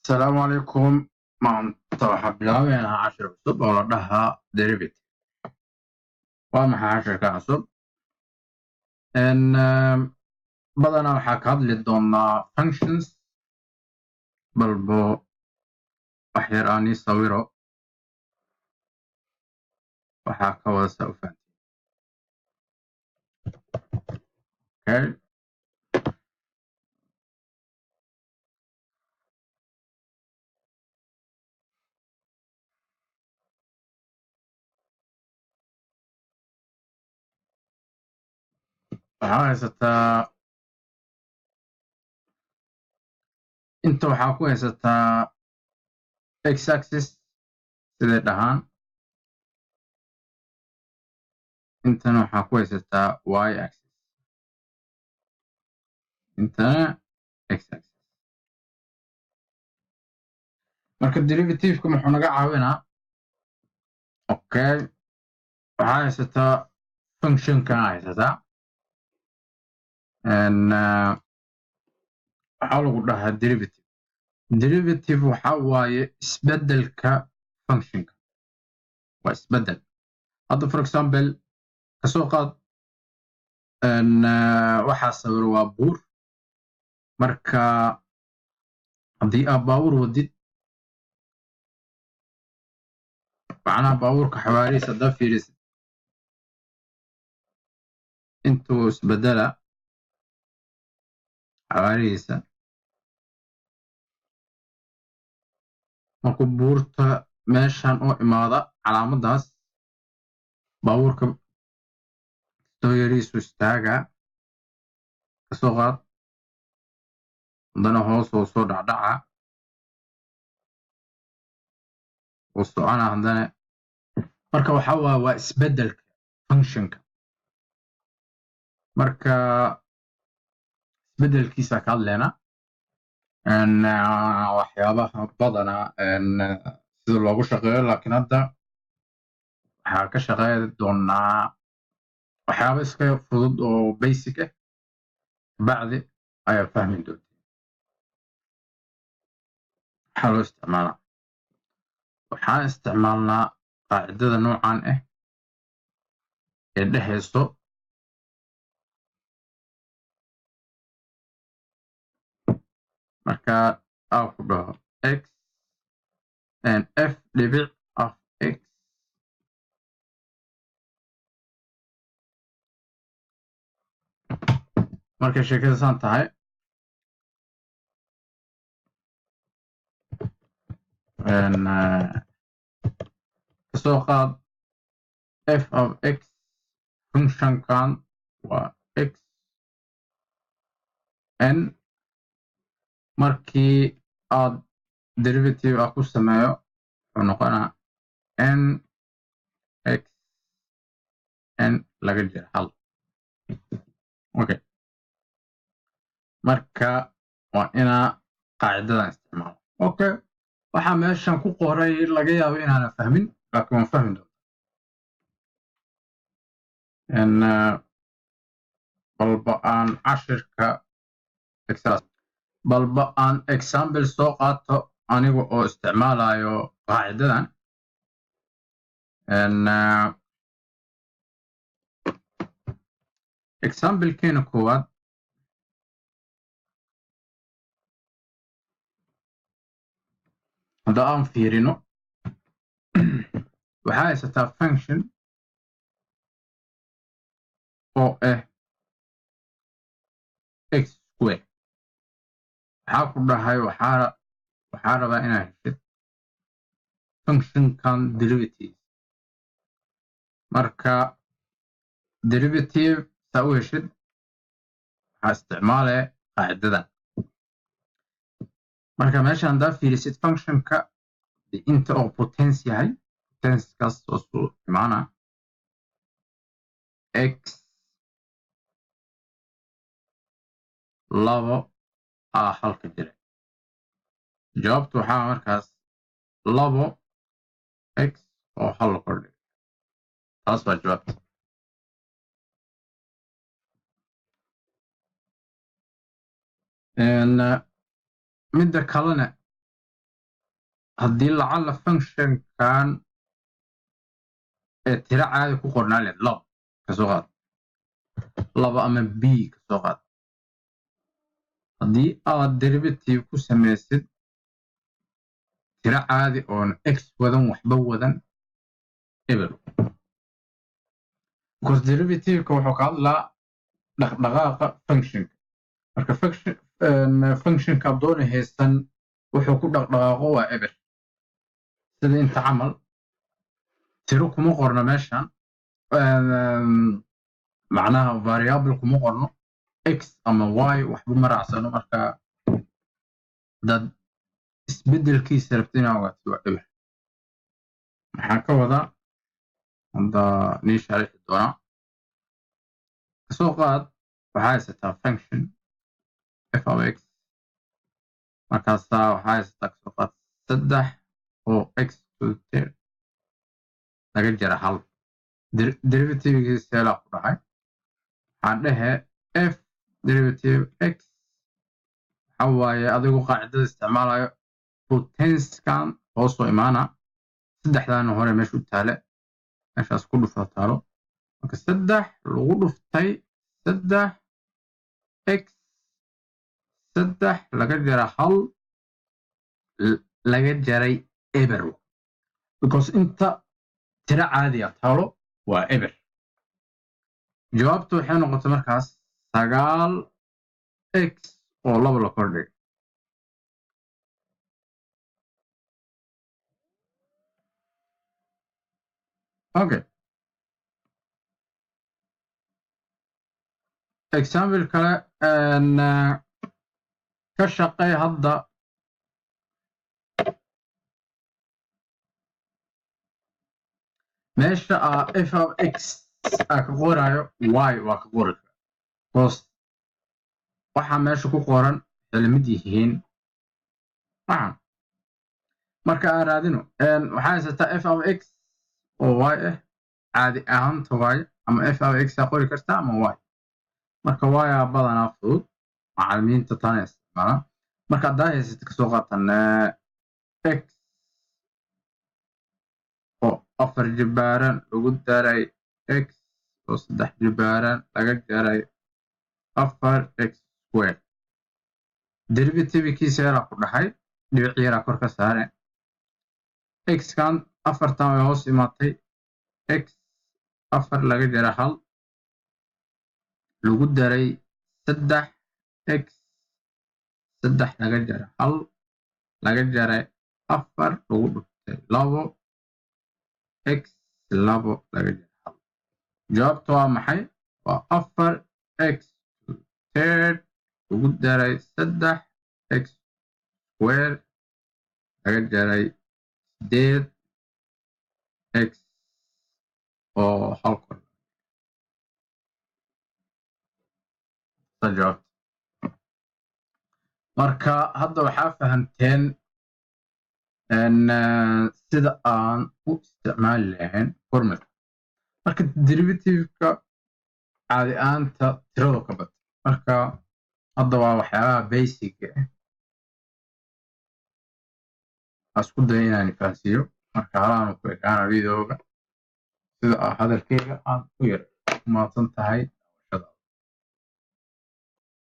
Asalaamu calaykum. Maanta waxaa bilaabeynaa cashir cusub oo la dhahaa derivative. Waa maxay cashirka cusub? Badanaa waxaa ka hadli doonaa functions. Balbo wax yar aan ii sawiro, waxaa ka wada saa u fahantiin. Okay, waxaa haysataa inta, waxaa ku haysataa x axis siday dhahaan, intana waxaa ku haysataa y axis, intana x axis. Marka derivativeka muxuu naga caawinaa? Okay, waxaa haysataa functionkan haysataa, waxaa lagu dhahaa derivative. Derivative waxa waaye isbedelka functionka, waa isbedel. Hadda, for example, kasoo qaad waxaa sawiro waa buur. Marka haddii aad baabuur wadid, macnaha baabuurka xawaarihiisa haddaa fiirisid, intuu isbedela xawaarihiisa markuu buurta meeshan oo imaada calaamaddaas, baabuurka soo yariisu istaagaa, kasoo qaad, haddana hoos oo soo dhacdhaca, wuu soconaa haddana. Marka waxa waa isbedelka functionka. Marka isbedelkiisa ka hadleynaa, waxyaabaha badanaa sida loogu shaqeeyo, laakiin hadda waxaa ka shaqeyn doonaa waxyaaba iska fudud oo basic ah, bacdi ayaa fahmi doonta. Maxaa loo isticmaalaa? Waxaan isticmaalnaa qaacidada noocan ah ee dhexayso marka aa ku dhaho x and f dhibic of x. Markay sheekada saan tahay, kasoo qaad f of x, functionkan waa x n. Markii aad derivative ah ku sameeyo, wuxuu noqonaa n x n laga jira hal. Okay, marka waa inaa qaacidadan isticmaalo. Okay, waxaa meeshan ku qoray laga yaabo inaana fahmin, laakiin waan fahmi doonta. Balba aan cashirka, balba aan example soo qaato aniga oo isticmaalayo qaacidadan. Examplekeena koowaad hadda aan fiirino, waxaa haysataa function oo ah x square. Waxaa ku dhahay waxaa rabaa inaa heshid functionkan derivative. Marka derivative saa u heshid, waxaa isticmaalaya qaacidadan. Marka meesha haddaa fiirisid functionka inta oo potence yahay, potencekaas oo soo imaana x labo a halka jira, jawaabtu waxaa markaas labo x oo hal la kordhigo. Taas waa jawaabta. Midda kalena Haddii lacala functionkan ee tiro caadi ku qornaa leed, laba kasoo qaad, laba ama b kasoo qaad, haddii aad derivative ku samaysid tiro caadi oon x wadan, waxba wadan, eber, because derivativeka wuxuu ka hadlaa dhaqdhaqaaqa functionka. Marka functionka abdoona haysan wuxuu ku dhaqdhaqaaqo waa eber. Sida inta camal, tiro kuma qorno meeshan, macnaha variable kuma qorno, x ama y waxba ma raacsano. Marka hadaad isbedelkiisa rabto inaa ogaato, waa eber. Maxaa ka wadaa? Hadda nii sharixi doonaa. Kasoo qaad waxaa haysataa function f of x, markaasaa waxaa haysataa, kasoo qaad, saddex oo x to the third laga jara hal. Derivativegiisa helaa ku dhacay. Waxaan dhehe f derivative x waxa waaye, adigu qaacidada isticmaalayo, potencekan hoosoo imaana, saddexdaana hore meesha u taale, meeshaas ku dhufta taalo. Marka saddex lagu dhuftay saddex x saddex laga jara hal laga jaray eber, because inta tiro caadiya taalo waa eber. Jawaabtu waxay noqotay markaas sagaal x oo laba la kordhigay. Okay, example kale ka shaqey hadda. Meesha aa f of x aa ka qorayo, y waa ka qori kara, because waxaa meesha ku qoran waxay lamid yihiin waxaan. Marka aan raadino, waxaa haysataa f of x oo y ah, caadi ahaanta y, ama f of x aa qori kartaa ama y. Marka y aa badanaa fudud, macalimiinta tana isticmaalaan. Marka haddaa haysata, kasoo qaatan, x oo afar jibaaran lagu daray x oo saddex jibaaran laga jaray afar x square, derivativekiisa yaraa ku dhaxay, dhibic yaraa kor ka saare. X kan afartan way hoos imaatay, x afar laga jara hal lagu daray saddex x saddex laga jara hal laga jaray afar lagu dhuftay labo x labo laga jara hal. Jawaabta waa maxay? Waa afar x third lagu daray saddex x square laga jaray sideed x oo hal kor. Jawaabta. Marka hadda waxaa fahamteen sida aan u isticmaali lahayn formula. Marka derivativeka caadi ahaanta tiradu ka bata. Marka hadda waa waxyaabaha basic ah isku daya inaan fahansiiyo. Marka halaanu ku ekaana videoga, sida hadalkeyga aan u yar. Umahadsan tahay.